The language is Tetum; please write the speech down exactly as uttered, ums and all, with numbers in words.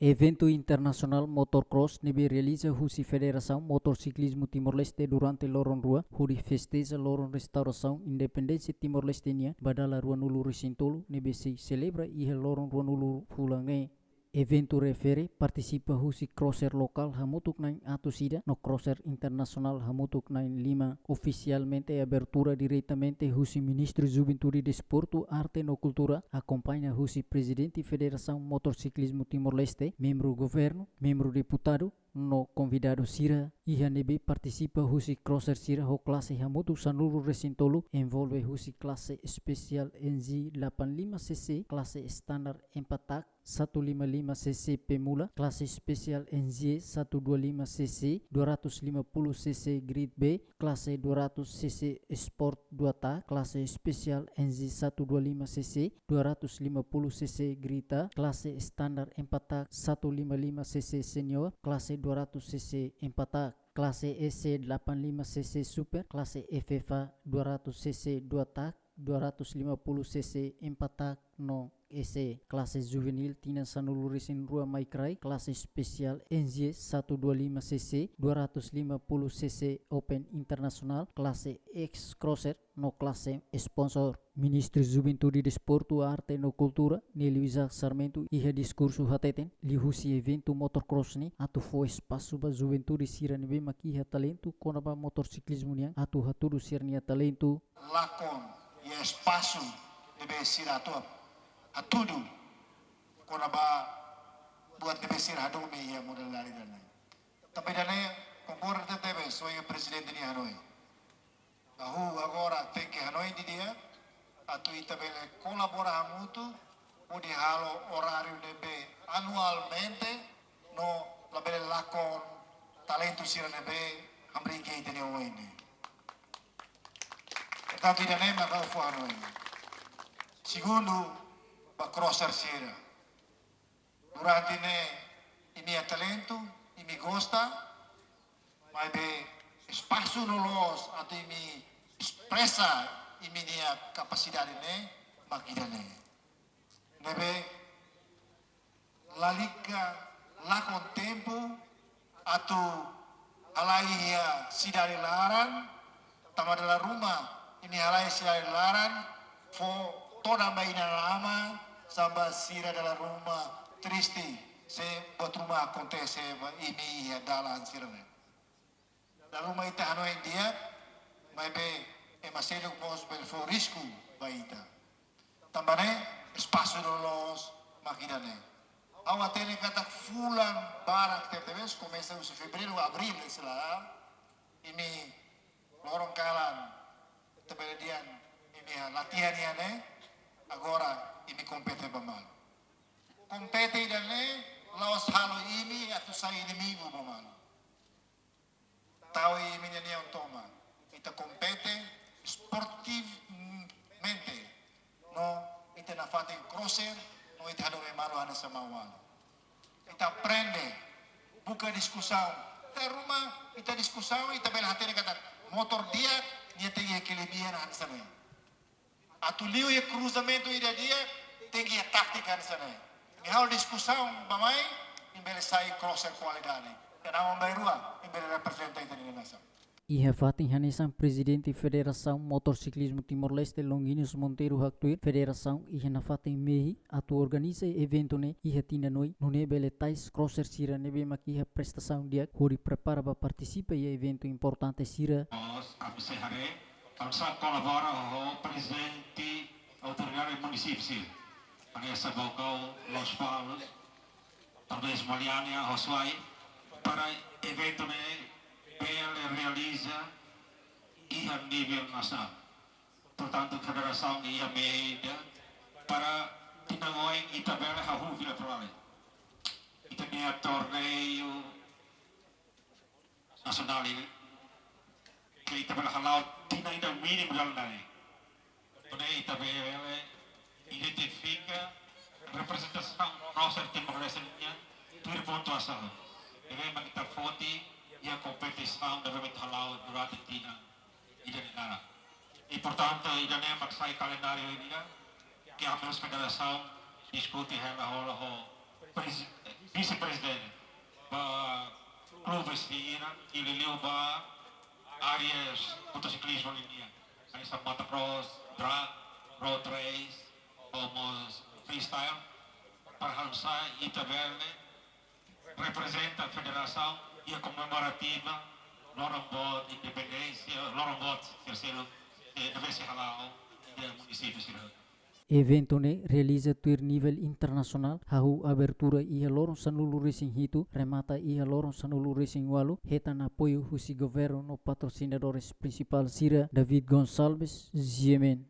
Eventu internasionál motocross ne'ebé realiza husi Federasaun Motosiklizimu Timor-Leste durante loron rua, hodi festeja loron restaurasaun independénsia Timor-Leste nian ba dala ruanulu-resin-tolu ne'ebé sei selebra iha loron ruanulu fulan ne'e. Eventu refere partisipa husi crosser lokál hamutuk na'in atus ida no crosser internasionál hamutuk na'in lima. Ofisialmente abertura diretamente husi Ministru Juventude, Desportu, Arte no Kultura, akompaña husi Prezidente Federasaun Motosiklizimu Timor-Leste, membru governu, membru deputadu, no konvidadu sira. Iha ne'ebé partisipa husi crosser sira ho klase hamutuk sanulu-resin-tolu, envolve husi klase espesiál N J delapan lima C C, klase standar empat tak satu lima lima C C pemula, klase espesiál N J satu dua lima C C, dua ratus lima puluh C C grade B, klase dua ratus C C sport dua tak, klase espesiál N J satu dua lima C C, dua ratus lima puluh C C grade A, klase standar empat tak satu lima lima C C senior, klase dua ratus C C empat tak, klase E C delapan lima C C super, klase F F A dua ratus C C dua tak, dua ratus lima puluh C C empat tak no E C. Klase juvenil tinan sanulu-resin-rua mai kraik, klase espesiál N J satu dua lima C C, dua ratus lima puluh C C open internasionál, klase X crosser no klase sponsor. Ministru Juventude, Desportu, Arte no Kultura, Nelio Isaac Sarmento, iha diskursu hateten, liuhusi eventu motocross ne'e atu fó espasu ba juventude sira ne'ebé mak iha talentu kona-ba motosiklizimu nian atu hatudu sira-nia talentu. Lakon iha espasu ne'ebé sira atu hatudu kona-ba buat ne'ebé sira hadomi iha modalidade ida-ne'e. Tanba ida-ne'e konkorda tebes ho prezidente nia hanoin. Ha'u agora tenke hanoin didi'ak atu ita bele kolabora hamutuk hodi halo oráriu ne'ebé anualmente no labele lakon talentu sira ne'ebé hamriik iha ita-nia oin ne'e. Portantu, ida-ne'e mak ha'u fó hanoin. Segundu, ba crosser sira. Durante ne'e imi iha talentu, imi gosta, maibé espasu loloos atu imi espresa imi-nia kapasidade ne'e mak ida-ne'e. Ne'ebé lalika lakon tempu atu halai iha sidade laran, tanba dala ruma imi halai sidade laran fó todan ba inan-aman, sá ba sira dala ruma triste se buat ruma akontese ba imi iha dalan sira-ne'e. Dala ruma ita hanoin di'ak, maibé ema seluk mós bele fó risku ba ita. Tanba ne'e espasu loloos mak ida-ne'e. Ha'u hatene katak fulan barak tebetebes, komesa husi fevereiru, abríl, sei la, imi loron kalan ita bele dehan imi iha latihan iha ne'e, agora imi kompete ba malu. Kompete ida-ne'e la'ós halo imi atu sai inimigu ba malu. Tau imi-nia neon tomak. Ita kompete esportivamente. No ita nafatin crosser, no ita hadomi malu hanesan maun-alin. Ita aprende, buka diskusaun. Dala ruma, ita diskusaun, ita bele hatene katak motór di'ak, nia tenke iha kelebihan hanesan ne'e. Atu liu iha kruzamentu ida di'ak, tenke iha tátika hanesan ne'e. Imi halo diskusaun ba mai, imi bele sai crosser kualidade. Iha naran bainrua, imi bele reprezenta ita-nia nasaun. Iha fatin hanesan, Prezidente Federasaun Motosiklizimu Timor-Leste, Longuinhos Monteiro, haktuir, federasaun iha nafatin mehi atu organiza eventu ne'e iha tinan oin, nune'e bele tais crosser sira ne'ebé mak iha prestasaun di'ak hodi prepara ba partisipa iha eventu importante sira. Os, ami sei haree, ami sei kolabora ho Prezidente Autoridade Munisípiu, hanesan Baucau, Lospalos, talvez Maliania, Hussaini, para eventu ne'e bele realiza iha nivel nasionál. Portantu, federasaun iha mehi ida para tinan oin ita bele hahú fila fali. Ita-nia torneiu nasionál ne'e, ke ita bele hala'o tinan ida mínimu dalan ida-ne'e. Nune'e ita bele identifika reprezentasaun crosser Timor-Leste nian tuir pontuasaun. Ne'ebé mak ita foti iha kompetisaun ne'ebé mak ita hala'o durante tinan ida-ne'e laran. I portantu, ida-ne'e mak sai kalendáriu ida ke ami husi federasaun diskute hela hola ho presi-, Vise-prezidente ba klubes sira, i liuliu ba áreas motosiklismo nian, hanesan motocross, drag, road race, ou mós freestyle, para hanesan ita bele reprezenta federasaun iha komemorativa loron boot independénsia, loron boot terseiro, eh, ne'ebé sei hala'o iha munisípiu sira. Eventu ne'e realiza tuir nivel internasionál, hahú abertura iha loron sanulu-resin-hitu, remata iha loron sanulu-resin-ualu, hetan apoiu husi governu no patrosinadores prinsipál sira. David Gonçalves, G M N.